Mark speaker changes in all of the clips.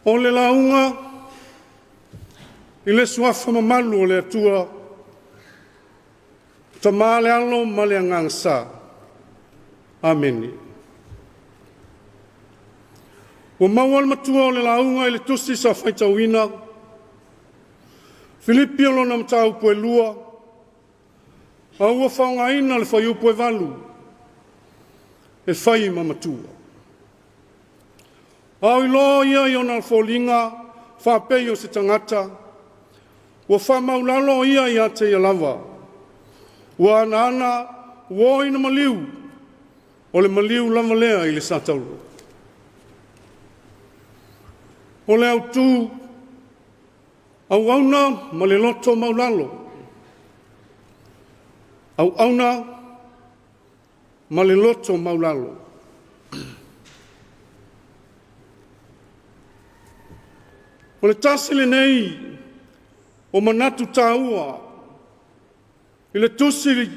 Speaker 1: O le lauga i le suafa mamalu o le Atua, Tama le Alo ma le Agaga Sa. Amene. Ua maua le matua o le lauga i le tusi sa faitauina, Filipi o lona mataupu e 2, a ua faaaogaina le fuaiupu e 8 e fai ma matua. A o iloa ia i ona foliga faapei o se tagata, ua faamaualalo ia ia te ia lava, ua ana ua oo ina maliu, o le maliu lava lea i le satauro. O le autu, auauna ma le loto maualalo. Auauna ma le loto maualalo. O le tasi lenei o manatu taua i le tusi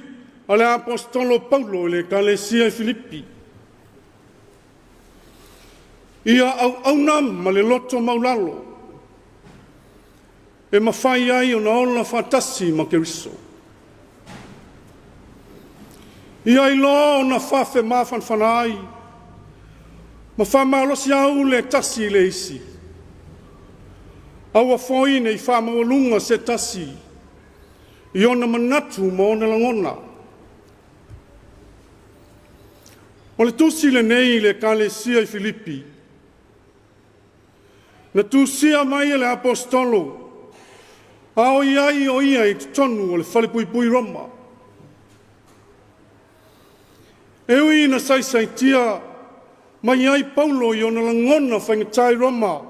Speaker 1: a le Aposetolo o Paulo i le Ekalesia i Filipi, ia auauna ma le loto maualalo e mafai ai ona ola faatasi ma Keriso. Ia iloa ona faafemafanafana ai ma faamalosiau le tasi i le isi. Aua foi ne i faamaualuga se tasi i ona manatu ma ona lagona. O le tusi lenei i le Ekalesia i Filipi, na tusia mai e le Aposetolo a o i ai o ia i totonu o le falepuipui i Roma. E ui ina saisaitia mai ai Paulo i ona lagona faigata i Roma,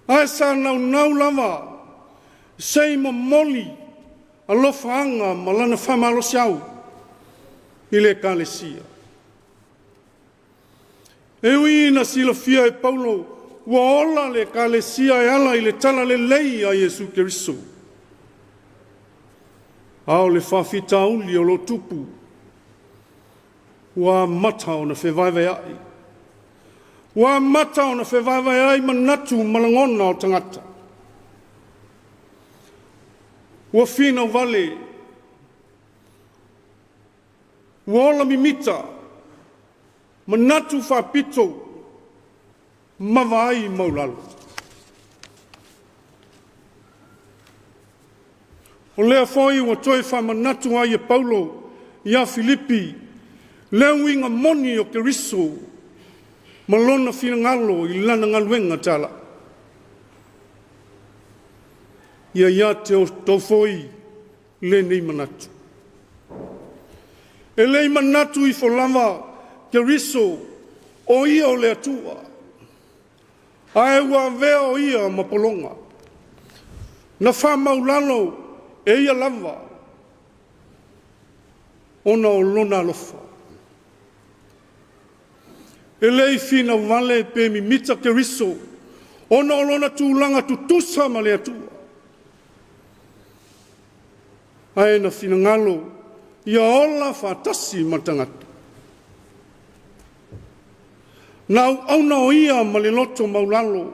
Speaker 1: ae sa naunau lava se i momoli alofaaga ma lana faamalosiau i le Ekalesia. E ui ina silafia e Paulo ua ola le Ekalesia e ala i le talalelei a Iesu Keriso, a o le faafitauli o lo o tupu, ua amata ona fevaevaea'i, ua amata ona fevaevaea'i manatu ma lagona o tagata. Ua finau vale, ua ola mimita, manatu faapito ma vaai maualalo. O lea foi ua toe faamanatu ai e Paulo ia Filipi le uiga moni o Keriso ma lona finagalo i lana galuega talai. Ia ia te outou foi lenei manatu. E le i manatu ifo lava Keriso o Ia o le Atua, ae ua avea o Ia ma pologa, na faamaualalo e Ia lava ona o Lona alofa. E le i finau vale pe mimita Keriso ona o lona tulaga tutusa ma le Atua, ae na finagalo ia ola faatasi ma tagata. Na auauna o Ia ma le loto maualalo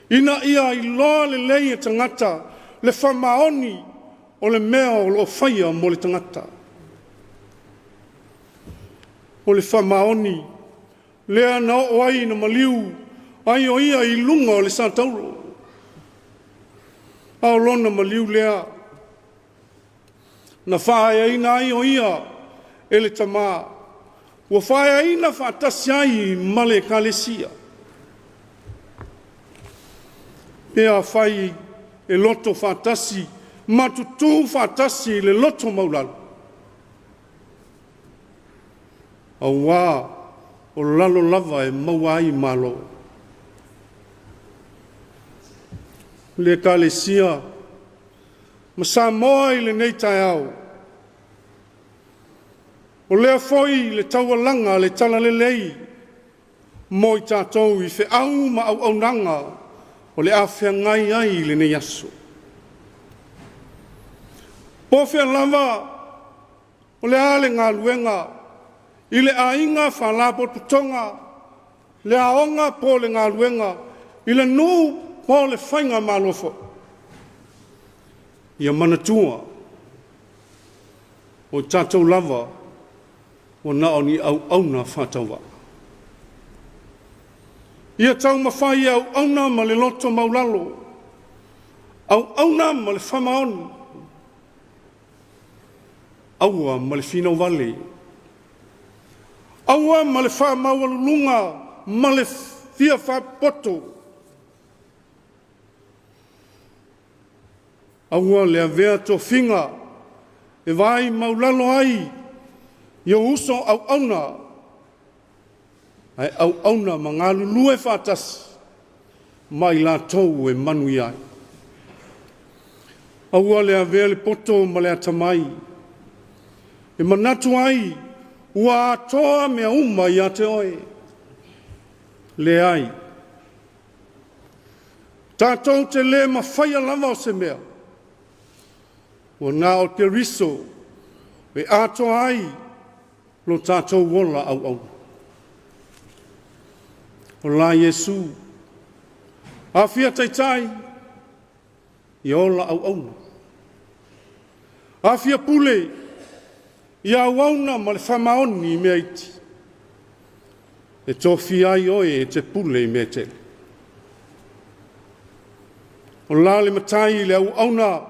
Speaker 1: ina ia iloa lelei e tagata le faamaoni o le mea o lo o faia mo le tagata. O le faamaoni lea na oo ai ina maliu ai o Ia i luga o le satauro, a o lona maliu lea na faaeaina ai o Ia e le Tama, ua faaeaina faatasi ai ma le Ekalesia. Pe afai e loto faatasi ma tutu faatasi i le loto maualalo, aua o lalo lava e maua ai malo. Le Ekalesia ma Samoa i lenei taeao, o lea foi le taualaga a le Talalelei mo i tatou i feau ma auaunaga o le a feagai ai i lenei aso. Po o fea lava o le a le galuega i le aiga, faalapotopotoga, le aoga po o le galuega, i le nuu po o le faigamalo foi. Ia manatua, o tatou lava ua na o ni auauna faatauvaa. Ia taumafai e auauna ma le loto maualalo, auauna ma le faamaoni, aua ma le finau vale, aua ma le faamaualuluga ma le fia faapopoto, aua le avea tofiga e vaai maualalo ai i ou uso auauna, ae auauna ma galulue faatasi ma i latou e manuia ai. Aua le avea le poto ma le atamai e manatu ai ua atoa mea uma ia te oe. Leai, tatou te le mafaia lava o se mea, ua na o Keriso e atoa ai lo tatou ola auauna. Ola Iesu, a fia taitai, ia ola auauna. A fia pule, ia auauna ma le faamaoni i mea iti, e tofia ai oe e te pule i mea e tele. O la le Matai i le auauna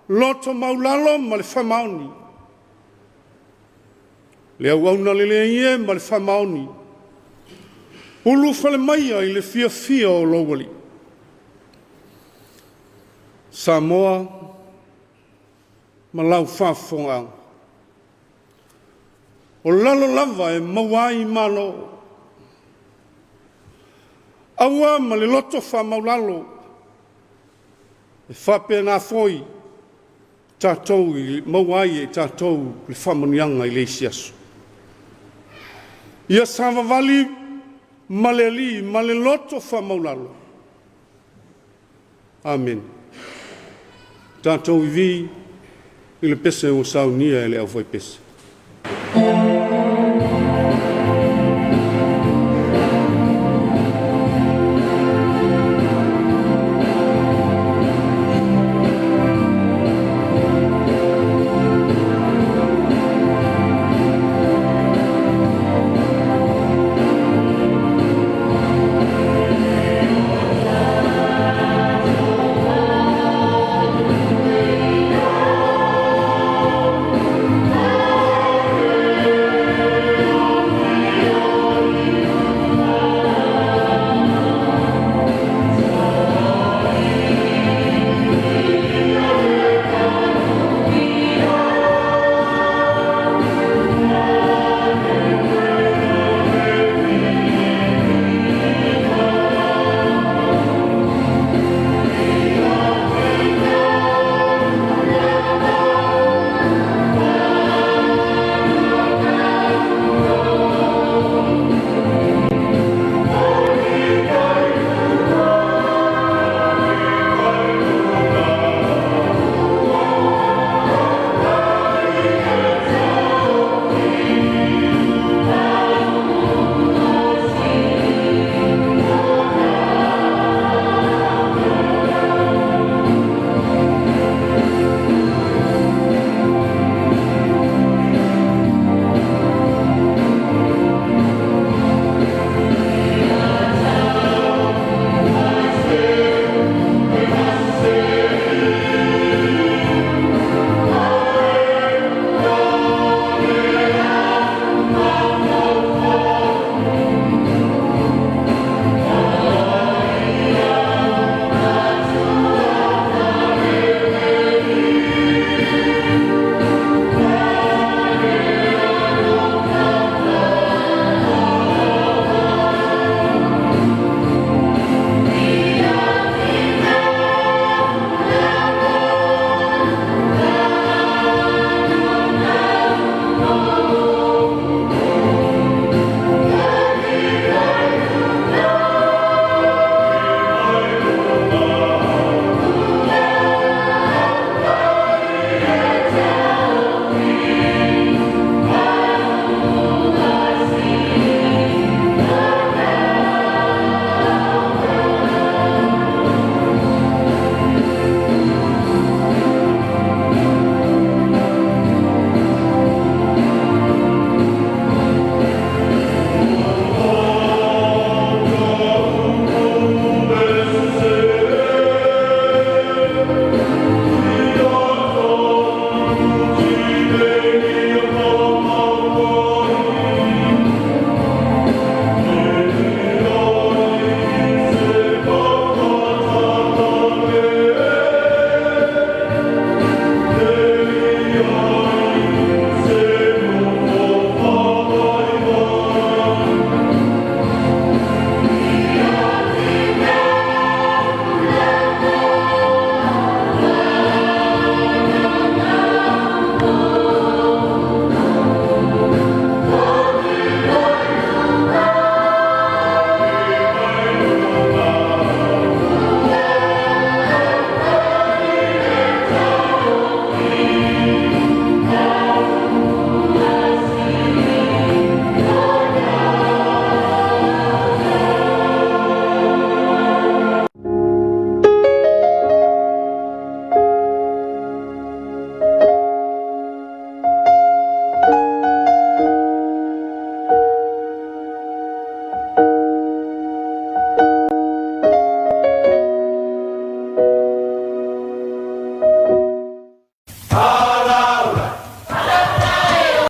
Speaker 1: loto maualalo ma le faamaoni, le auauna lelei e ma le faamaoni, ulufale maia i le fiafia o lou Alii. Samoa ma lau faafofogaaga, o lalo lava e maua ai malo. Aua ma le loto faamaualalo, e faapena foi tatou e maua ai e tatou le faamanuiaga i le isi aso. Ia savavali ma le Alii ma le loto faamaualalo. Amene. Tatou ivi i le pese ua saunia e le aufaipese.